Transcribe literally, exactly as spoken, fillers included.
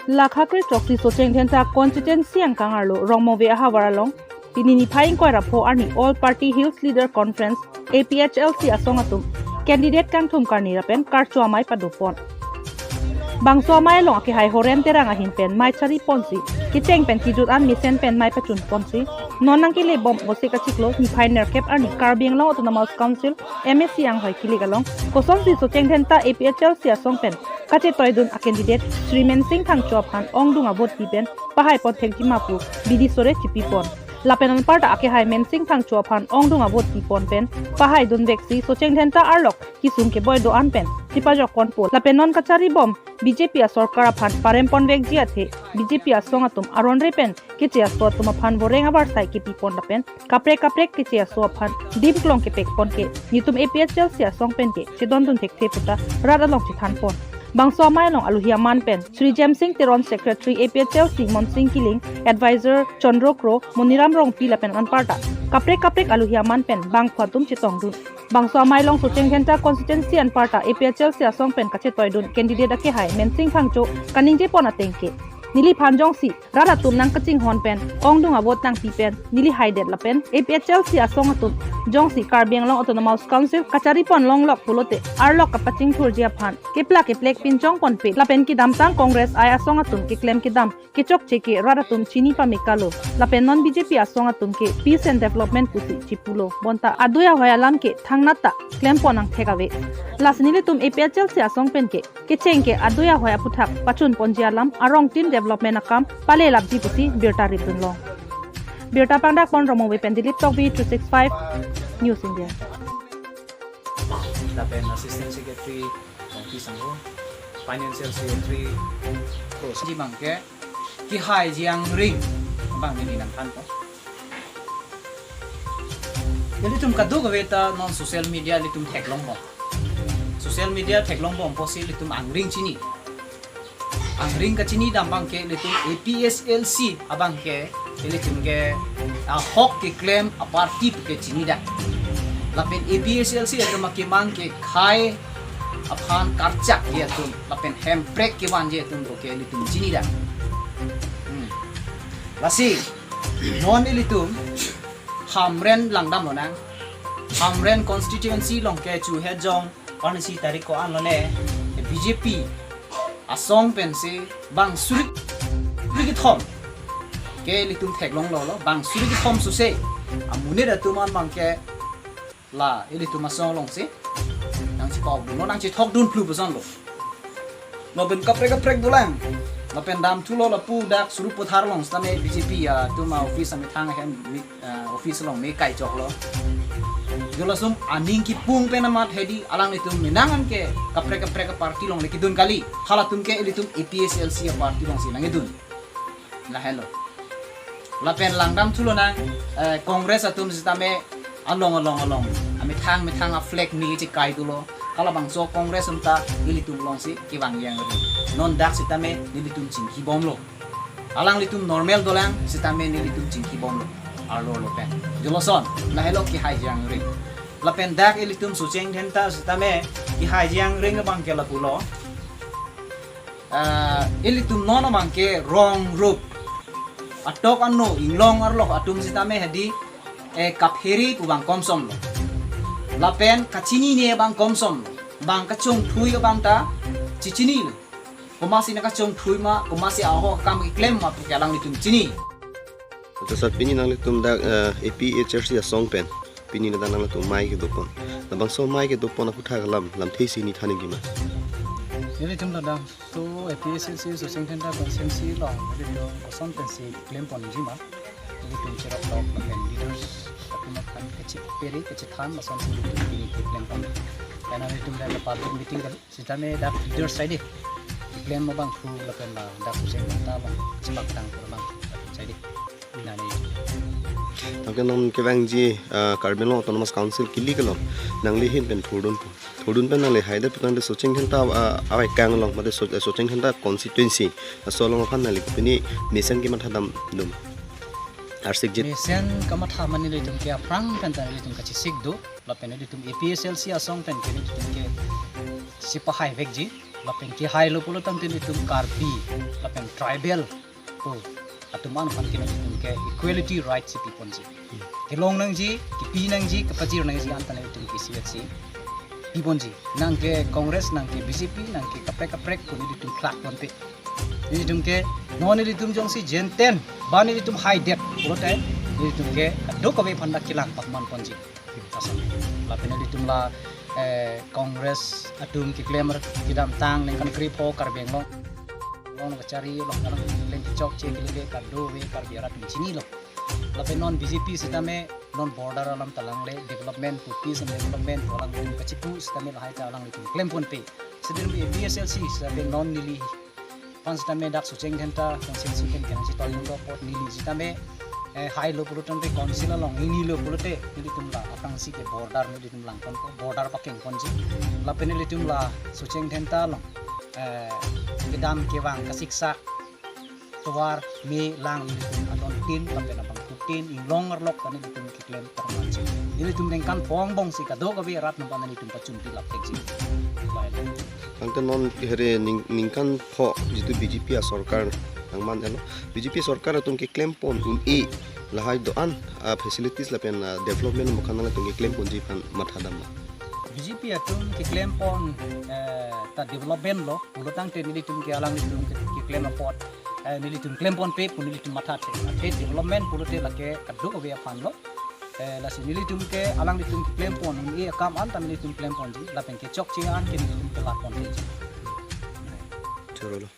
Lakha kre throksi Socheng Dhenta constituency angkang arlo Rongmove ahavar along pini niphai ingkoi ra pho arni All Party Hills Leader Conference, A P H L C asong atum candidate kangthum karni lapen karcho amei padopon. Bangso amei along akehai Horen Terang ahin pen mei chari ponsi, kecheng pen kejut an mesen pen mei pachun ponsi, non nangkele bom Vosik achiklo niphai nerkep arni Karbi Anglong Autonomous Council M A C anghoi kilik along kosonsi Socheng Dhenta A P H L C asong pen kachetoidun a candidate Shri Mensing Phangcho aphan ongdung a vote pi pen pahai pon thengji ma pu bidi sore chipi pon. Lapen anparta akehai Mensing Phangcho aphan ongdung a vote pi pon pen pahaidun veksi Socheng Dhenta arlok kesung keboi do-an pen chipajok ponpo. Lapen non kachari bom B J P asorkar aphan parem pon vekji athe B J P asong atum aron re pen keche aso atum aphan voreng avarsai kepi pon lapen kaprek kaprek keche aso aphan dim klong kepek pon ke netum A P H L C asong pen ke chedondun thekthe puta rat along chethan pon. Bangso amei along aluhi aman pen Shri Jemsing Teron, Secretary A P H L C, Monsing Killing, Advisor Chandro Kro, Moniram Rongpi lapen anparta kaprek kaprek aluhi aman pen bangphu atum chetongdun. Bangso amei along Socheng Dhenta constituency anparta A P H L C asong pen kachetoidun candidate akehai Mensing Phangcho kaningje pon ateng ke, neliphan jongsi rat atum nangkachinghon pen ongdung a vote nangpi pen neli haidet lapen A P H L C asong atum jongsi Karbi Anglong Autonomous Council kachari pon longlok pulote arlok kapachingthurji aphan kepla keplek pinchong ponpe lapen kedamtang Congress ai asong atum keklem kedam kechokche ke rat atum chini pame kalo. Lapen non B J P asong atum ke peace and development pusi chipulo. Bonta adui ahoi alam ke thangnat ta klem pon angthek ave. Lasi nelitum A P H L C asong pen ke kecheng ke adui ahoi aputhak pachun ponji alam arong tin development akam palelapji pusi birta ripdun long. Birta pangdak pon Rongmove pen Dilip Tokbi, three six five News India. Lapen Assistant Secretary Tongpi Sangho, Financial Secretary Rose. Ji bang ke kehai jiang ring bang neli nangthan ko. Ilitum kadokave ta non social media ilitum theklong bom. Social media theklong bom pusi ilitum angring chini. Angring kachini dam bang ke ilitum A P H L C abang ke ilitum ke ahok keklem a party pu ke chini dam. Lapen A P H L C atum akemang ke khei aphan karchak ji atum lapen hemprek kevanji atum pu ke ilitum chini dam. Hmm. Lasi non ilitum Hamren langdam lonang. Hamren constituency along ke chu hejong arnisi tarik ko-an lone B J P asong pensi bang suri, suri kethom ke ilitum theklong lolo, bang suri kethom suse amonit atum an bang ke la ilitum asong alongsi nangchepokdunlo, nangchethokdun phlu puson lo. Lapen kaprek kaprek dolang. Lapen damthulo lapu dak Sarupathar along sitame B J P atum a office amethang ahem mi, ah, office along me kai choklo. Jo lason aning kipung pen amat hedi alanglitum menang an ke kaprek kaprek a party along le kedun kali. Halatum ke ilitum A P H L C a party alongsi nangkedun. Lahelo. Lapen langdamthu lonang, eh, Congress atum sitame along along along amethang methang a flag ni chekai dolo. Halabangso Congress atum ta nelitum alongsi kevang jang ri. Non dak sitame nelitum chingki bomlo. Alanglitum normal dolang sitame nelitum chingki bomlo. Arlo lo pen. Jo lason, lahelo kehai jang ri. Lapen dak ilitum Socheng Dhenta sitame kehai jang ri abang ke lapulo. Ah, ilitum non abang ke rong rup. Atok ano inglong arlok atum sitame hedi, eh, kaphere pu bang komsom lo. Lapen kachinine bang komsom lo. Bang kachongthui abang ta chechinilo. Komatsi nangkachongthui ma, komatsi ahok akam keklem ma pu ke alanglitum chini. Anta sir, pini nanglitum dak, eh, A P H L C asong pen pini ladak nanglitum mei kedopon. Labangso mei kedopon aphuthak alam lamthe isi neli than nangji ma? Nelitum labangso A P H L C Socheng Dhenta constituency along nelitum koson pensi klemponji ma? Nelitum cherok tok lapen leaders atum aphan kachephere kachethan lasonsi nelitum pini keklempon. Karena nelitum dak public meeting kali. Sitame dak leader side keklem abangphu lapen ladak Socheng Dhenta abang chepangtang abang side. Nani. Tangke non kevangji, ah, Karbi Anglong Autonomous Council kilik along nangli ahin pen thurdun pu. Thurdun pen nangli haidet pu tangte Socheng Dhenta, ah, avaikang along mate So-, eh, Socheng Dhenta constituency aso along aphan nangli kopine mesen kematha dam dum? Arsik jit. Mesen kamatha mane nelitum ke aphrang pen ta nelitum kachesik do. Lapen nelitum A P H L C asong pen ke nelitum ke chepahai vekji. Lapen kehailo pulo tangte nelitum Karbi lapen tribal atum an aphan ke nelitum ke equality right si piponji. Kelong nangji, kepi nangji, kepajir nangji anta nelitum ke isi si piponji. Nang ke Congress, nang ke B J P, nang ke kaprek kaprek pu nelitum phlak ponpe. Nelitum ke non nelitum jongsi jenten ba nelitum haidet pulote nelitum ke kadokave aphan dak kelang pakman ponji. Asam. Lapen nelitum la, eh, Congress atum keklem kedamtang ningkan krepho Karbi Anglong, Anglong kachari along alang klem kechokche kelele kadokave Karbi arat atum chinilo. Lapen non B J P sitame non border alam ta langle, development pu, peace and development pu alang kachipu sitame lahai ta alanglitum klem ponpe. Sitame A P H L C sitame non neliphan sitame dak Socheng Dhenta constituency pen kenang si tolin do apot neli sitame, eh, hailo pulo tangte council along ingnilo pulote nelitum la aphrangsi ke border nelitum lang ponpo, border pakeng ponji. Lapen nelitum la Socheng Dhenta along, eh, kedam kevang kasiksak tovar me lang nelitum adon tin lapen abangphutin inglong arlok ta nelitum keklem parmanji. Nelitum ningkan pho angbong si kadokave arat atum aphan nelitum pachun pilap thekji. Baik. Tangte non here ning, ningkan pho jitu B J P asorkar nangman elo. B J P sorkar atum keklem pon un-e lahai do-an, ah, facilities lapen, ah, development mukhan nangtum keklem ponji aphan matha dam ma? B J P atum keklem pon, eh, ta development lo, pulo tangte nelitum ke alanglitum ke, keklem apot, eh, nelitum klem ponpe pu nelitum mathathe. Athe development pulote lake kadokave aphan lo. Eh, lasi nelitum ke alanglitum keklem pon un-e akam anta nelitum klem ponji, lapen kechokche an ke nelitum kelak ponji. Chorolo.